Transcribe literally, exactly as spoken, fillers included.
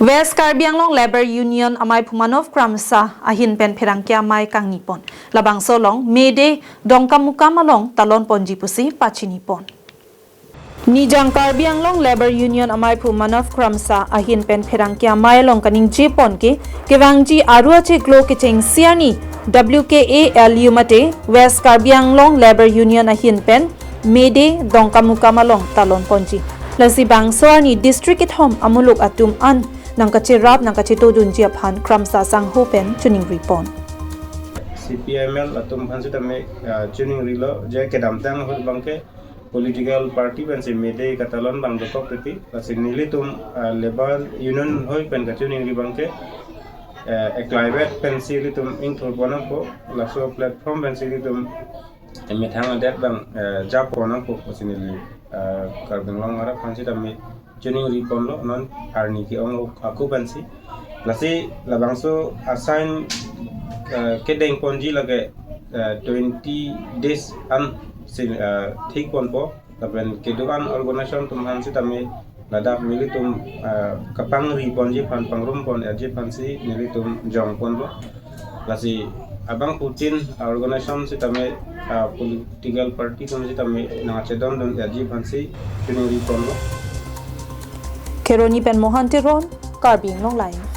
West Karbi Anglong Labour Union amaiphu Manov Kramsa ahin pen pherangke amei kangni pon. Labangso along May Day Dongkamukam along talon ponji pusi pachini pon. Nijang Karbi Anglong Labour Union amaiphu Manov Kramsa ahin pen pherangke amei along kaningje pon ke kevangji aru achiklo kechengsi arni W K A L U mate West Karbi Anglong Labour Union ahin pen May Day Dongkamukam along talon ponji. Lasi bangso arni district kethom amuluk atum an nangkacherap nangkacheto dunji aphan Kramsa sangho pen choningri pon. C P I M L atum aphan sitame, ah, choningrilo je kedamtang ahut abangke political party pensi May Day katalon abang dokok titi, lasi nelitum, ah, Labour Union hoi pen kachoningri abangke, eh, eklaivet pensi ilitum ingthur pon nangpo, laso platform pensi ilitum emethang adet abang, eh, ja pon nangpo pusi neli, eh, Karbi Anglong arat aphan sitame choningri ponlo non arni ke-ong ako pensi. Lasi labangso assign, eh, kedeng ponji lake, eh, twenty days an si, eh, thik ponpo. Lapen kedo-an organization atum aphan sitame ladak nelitum, eh, kapangri ponji aphan pangrum pon-etji aphansi nelitum jong ponlo. Lasi abangphutin, ah, organization sitame, ah, political party atum sitame nangchedondun-etji aphansi choningri ponlo. Kheroni pen Mohan Teron, Karbi Anglong Live.